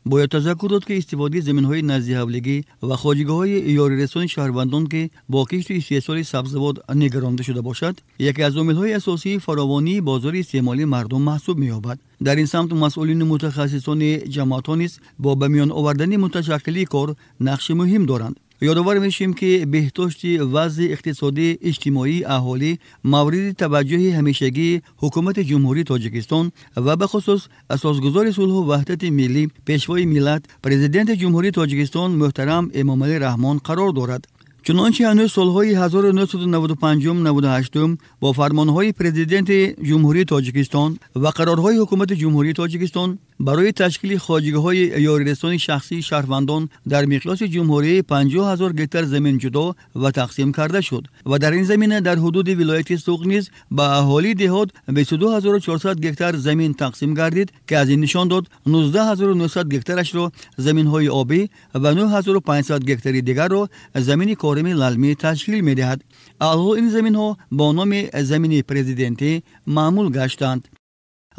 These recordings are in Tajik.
Бояд тазаккур дод, ки истифодаи заминҳои наздиҳавлигӣ ва хоҷигиҳои ёрирасони шаҳрвандон, ки бо кишту истеҳсоли сабзавот нигаронда шуда бошад, яке аз омилҳои асосии фаровонии бозори истеъмолии мардум маҳсуб меёбад. Дар ин самт масъулину мутахассисони ҷамоатҳо низ бо ба миён овардани муташаккили кор нақши муҳим доранд. Ёдовар мешавем, ки беҳдошти вазъи иқтисодӣ иҷтимоии аҳолӣ мавриди таваҷҷӯҳи ҳамешагии ҳукумати Ҷумҳурии Тоҷикистон ва бахусус асосгузори сулҳу ваҳдати миллӣ, пешвои миллат, Президенти Ҷумҳурии Тоҷикистон муҳтарам Эмомалӣ Раҳмон қарор дорад. Чунончи ҳанӯз солҳои 1995-98 бо фармонҳои Президенти Ҷумҳурии Тоҷикистон ва қарорҳои Ҳукумати Ҷумҳурии Тоҷикистон барои ташкили хоҷигиҳои ёрирасони шахсии шаҳрвандон дар миқёси ҷумҳурӣ 50 000 гектар замин ҷудо ва тақсим карда шуд ва дар ин замина дар ҳудуди вилояти Суғд низ ба аҳолии деҳот 22 400 гектар замин тақсим гардид, ки аз ин нишон дод 19 900 гектарашро заминҳои обӣ ва 9500 гектари дигарро замини корими лалмӣ ташкил медиҳад. Алҳол ин заминҳо бо номи замини президентӣ маъмул гаштанд.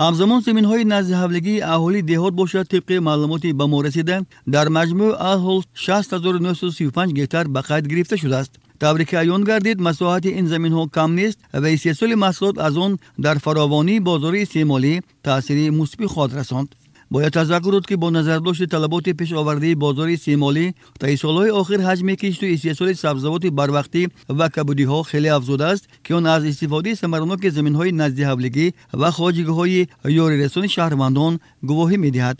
Ҳамзамон заминҳои наздиҳавлигии аҳолии деҳот бошад, тибқи маълумоти ба мо расида, дар маҷмӯъ алҳол 6935 гектар ба қайд гирифта шудааст. Тавре ки аён гардид, масоҳати ин заминҳо кам нест ва истеҳсоли маҳсулот аз он дар фаровонии бозори истеъмолӣ таъсири мусбӣ хоҳад расонд. Бояд тазаккур дод, ки бо назардошти талаботи пешовардаи бозори истеъмолӣ таи солҳои охир ҳаҷми кишту истеҳсоли сабзавоти барвақтӣ ва кабудиҳо хеле афзудааст, ки он аз истифодаи самараноки заминҳои наздиҳавлигӣ ва хоҷигиҳои ёрирасони шаҳрвандон гувоҳӣ медиҳад.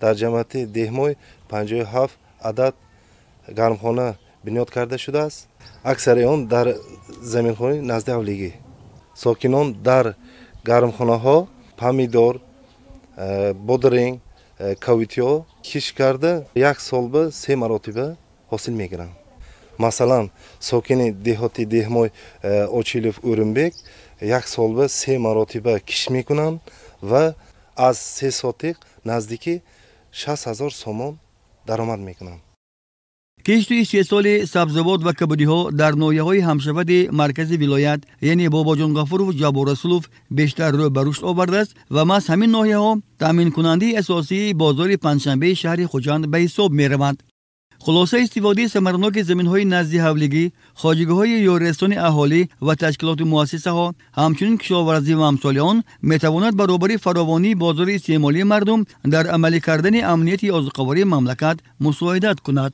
Дар ҷамоати Деҳмой 57 адад гармхона бунёд карда шудааст, аксари он дар заминҳои наздиҳавлигӣ. Сокинон дар гармхонаҳо помидор, бодринг, кабудиҳо кишт карда, як солба се маротиба ҳосил мегиранд. Масалан, сокини деҳоти Деҳмой Очилов O'ринбек як солба се маротиба кишт мекунанд ва аз се сотиқ наздики 60 000 сомон даромад мекунанд. Кишту истеҳсоли сабзавот ва кабудиҳо дар ноҳияҳои ҳамшафати маркази вилоят, яъне Бобоҷон Ғафурову Ҷаббор Расулов, бештар рӯ ба рушд овардааст ва маҳз ҳамин ноҳияҳо таъминкунандаи асосии бозори панҷшанбеи шаҳри Хуҷанд ба ҳисоб мераванд. Хулоса, истифодаи самараноки заминҳои наздиҳавлигӣ, хоҷигиҳои ёрирасони аҳолӣ ва ташкилоту муассисаҳо, ҳамчунин кишоварзӣ ва амсоли он метавонад баробари фаровонии бозори истеъмолии мардум дар амалӣ кардани амнияти озуқавории мамлакат мусоидат кунад.